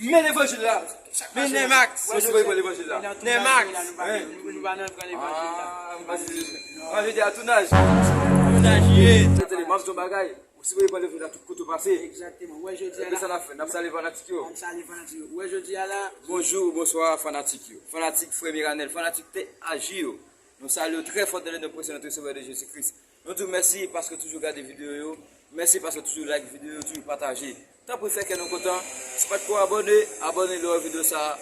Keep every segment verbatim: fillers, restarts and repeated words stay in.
Men levanjil la. Men Nèmax. Mwen se voye pran levanjil la. Nèmax. Nou pa nan gran levanjil la. Ah, m pa di. Mwen jodi a tounaj. Tounaj ye. Tande, m ap di yon bagay. Ou si voye pran levanjil la tout kote w pase. Egzakteman. Wè jodi a la. Sa n ap fè, n ap salye fanatik yo. N ap salye fanatik yo. Wè jodi a la. Bonjou, bonswa fanatik yo. Fanatik frè Miranel, fanatik Tèt Aji yo. Nou salye w trè fò dans le nom précieux de notre Sauveur de Jésus-Christ. Nou di w mèsi paske w toujou gade videyo yo. Mèsi paske w toujou like videyo yo, toujou pataje. Tanpri fè kè nou kontan. Si w pa t ko abòne, abòne lè w wè videyo sa a.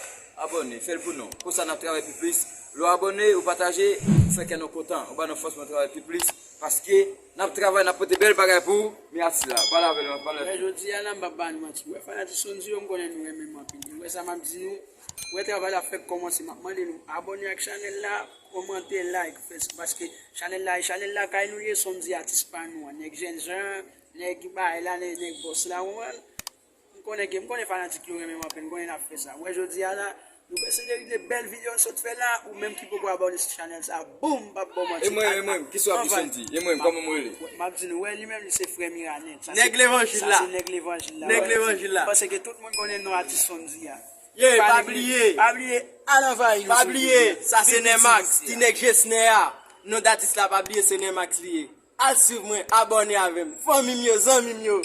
Abòne, fè l pou nou. Konsa n ap travay pi plis. Lè w abòne, ou pataje, ou fè kè nou kontan. Ou ba nou fòs pou nou travay pi plis. Paske n ap travay, n ap pote bèl bagay pou ou. Men Atila, pale avè nou, pale avè nou. Jodi a la, m p ap ba nou manti. Wè fanatik Sondy yo, m konnen nou renmen m anpil. Wè sa m ap di nou. Wè travay la fèk kòmanse. M ap mande nou abòne ak chanèl la, kòmante, like, fè, paske chanèl la, chanèl la kay nou ye, Sondy atis pa nou an. Nèg jènjan, nèg bay la, nèg, nèg bòs la, ou konprann? M konnen ke, m konnen fanatik yo renmen m anpil, m konnen n ap fè sa. Wè jodi a la, nou gen seri de bèl videyo n sot fè la, ou menm ki poko abòne sou chanèl sa, boum, m p ap ba w manti. E mwen, e mwen, ki sou api Sondy? E mwen, kòman mwen rele? M ap di nou, wè, li menm, li se frè Miranel. Nèg levanjil la. Sa se nèg levanjil la. Nèg levanjil la. M panse ke tout moun konnen non atis Sondy a. Ye, pa bliye. Pa bliye, al anvayi nou. Pa bliye, sa se Nèmax, ti nèg Jesnè a. Non datis la, pa bliye, se Nèmax li ye. Al swiv mwen, abòne avè m. Fanmi m yo, zanmi m yo.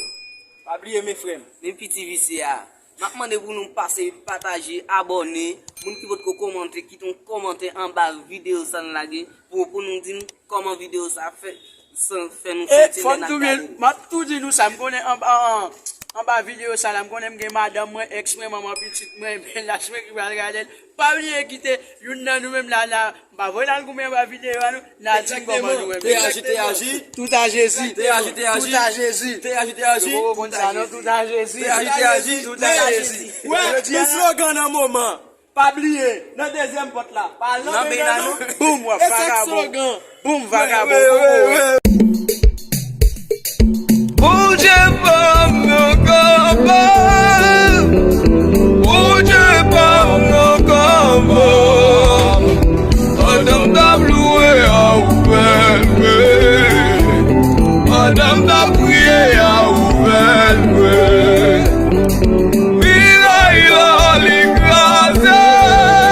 Pa bliye, men frè m. Men piti visye a. M ap mande pou nou pase, pataje, abòne. Moun ki potko kòmante, kite yon kòmantè anba videyo sa n lage pou, pou nou di n kòman videyo sa fè, sa fè nou santi lè n ap gade l. M ap tou di nou sa, m konnen anba, an, anba videyo sa la, m konnen m gen madanm mwen, èks mwen, manman pitit mwen, men lach mwen ki pral gade l. Pa bliye kite youn nan nou menm la, la, m pa voye l al goumen anba videyo a, non. N a di kòman nou renmen. T H J, T H J. Tout a Jezi. T H J, T H J. Tout a Jezi. T H J, T H J. Yo poko konn sa, non, tout a Jezi. T H J, T H J. Tout a Jezi. Wè, men slogan nan moman. Pa bliye, nan dezyèm pòt la. Pa lanbe nan non. Boum, w ap vagabon. Boum, vagabon. Bondye pa m nan kaba. Bondye pa m nan kaba. Pandan m t ap louwe a, ou fè l vre. Pandan m t ap priye a, ou fè l vre.